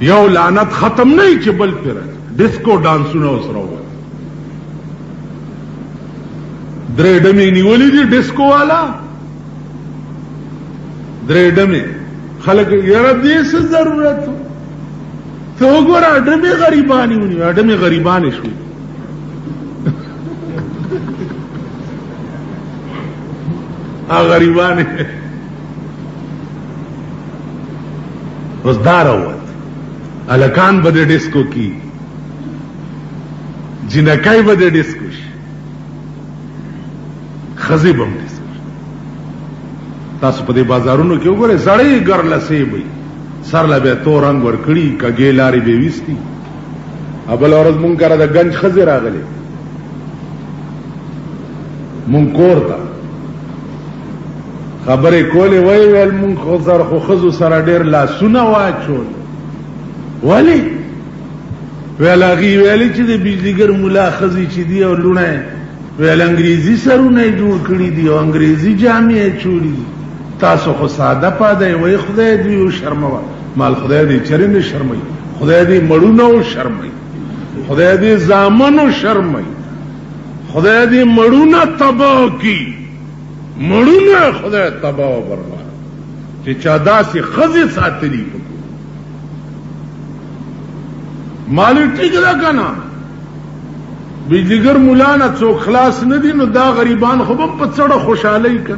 یو لعنت ختم نه چې بل پر ډیسکو ډانسونه اوس راووت. درې ډمې نیولې دي ډیسکو والا، درې ډمې خلک یاره دې څه ضرورت؟ ته وګوره ډمې غریبانې ونیوه، ډمې غریبانې شوې. غریبانې اوس دا راووت، هلکان به د ډیسکو کی، جینکۍ به د ډیسکو شي، ښځې به هم ډیسکو شي. تاسو په دې بازارونو کې وګورئ، زړې ګرلسې به وي، سر له به یې تور رنګ ورکړي، کږې لارې به یې ویستي. بله ورځ مونږ کره د ګنج ښځې راغلې، مونږ کور ته خبرې کولې، ویې ویل مونږ خو سره خو ښځو سره ډېر لاسونه واچول. ولې؟ ویل هغې ویلې چې د بجلیګر ملا ښځې چې دي او لوڼه یې، ویل انګریزي سرونه یې جوړ کړي دي او انګریزي جامې یې چولي دي، تاسو خو ساده پاده یې. وایي خدای دوی وشرموه. مال خدای دې چېرې نه شرموي، خدای دې مړونه وشرموي، خدای دې زامن وشرموي، خدای دې مړونه تباه کړي، مړونه خدای تباه او برباد چې چا داسې ښځې ساتلي په کور. مالي ټیک ده که نه؟ بجلیګر مولا نه څوک خلاص نه دي، نو دا غریبان خو به هم په څړه خوشحالۍ که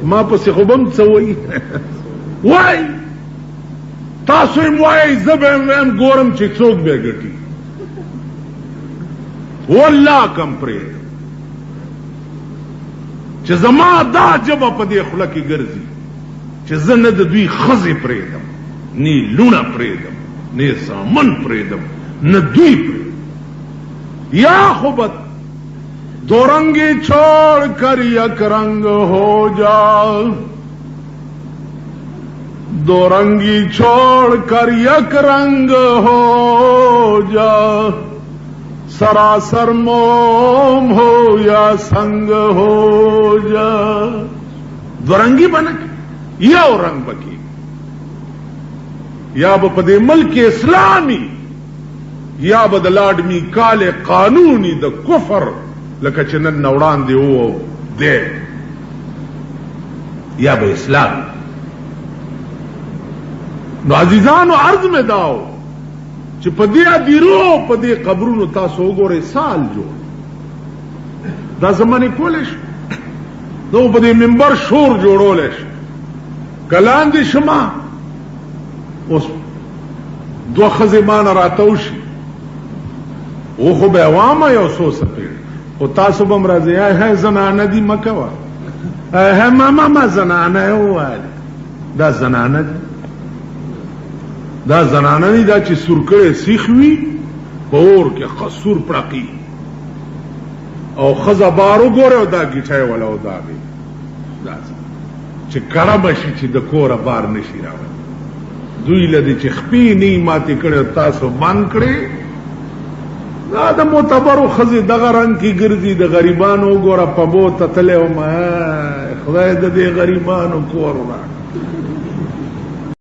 ما پسې خو به هم څه وایي. وایي تاسو یې وایئ، زه به یې وایم، ګورم چې څوک به ګټي. والله کم پرېږدم چې زما دا ژبه په دې خوله کې ګرځي چې زه نه د دوی ښځې پرېږدم، نه لوڼه پرېږدم، نه زامن پرېږدم، نه دوی پرېږدم. یا خو به دو رنگی چھوڑ کر یک رنگ ہو جا، دو رنگی چھوڑ کر یک رنگ ہو جا، سراسر موم ہو یا سنگ ہو جا. دو رنگی بنک یو رنگ بکی، یا به په دې ملک اسلامي، یا به د لاډ میکالې قانوني د کفر لکه چې نن نه وړاندې و دی، یا به اسلام. نو عزیزانو عرض مې دا و چې په دې ادیرو په دې قبرونو تاسو وګورئ سال جوړ دا زمانې کولی شو، نو په دې منبر شور جوړولی شو. که لاندې شمه اوس دوه ښځې ما نه راتاو شي، و خو به یې وامه یو څو څپېړې، خو تاسو به هم راځئ، هی زنانه دي مه کوه، هی ما ما زنانه یې وویل. دا زنانه دي، دا زنانه دي، دا چې سور کړی سیخ وي په اور کې ښه سور پړقي او ښځه بار وګوره او دا ګیټی وله او دا دی دا چې کړه به شي چې د کوره بار نشي راوړی. دوی له دې چې خپې نه یې ماتې کړې او تاسو بند کړې، دا د معتبرو ښځې دغه رنګ کې ګرځي. د غریبانو وګوره پبو ته تللی وم، خدای د دې غریبانو کور وراکړه.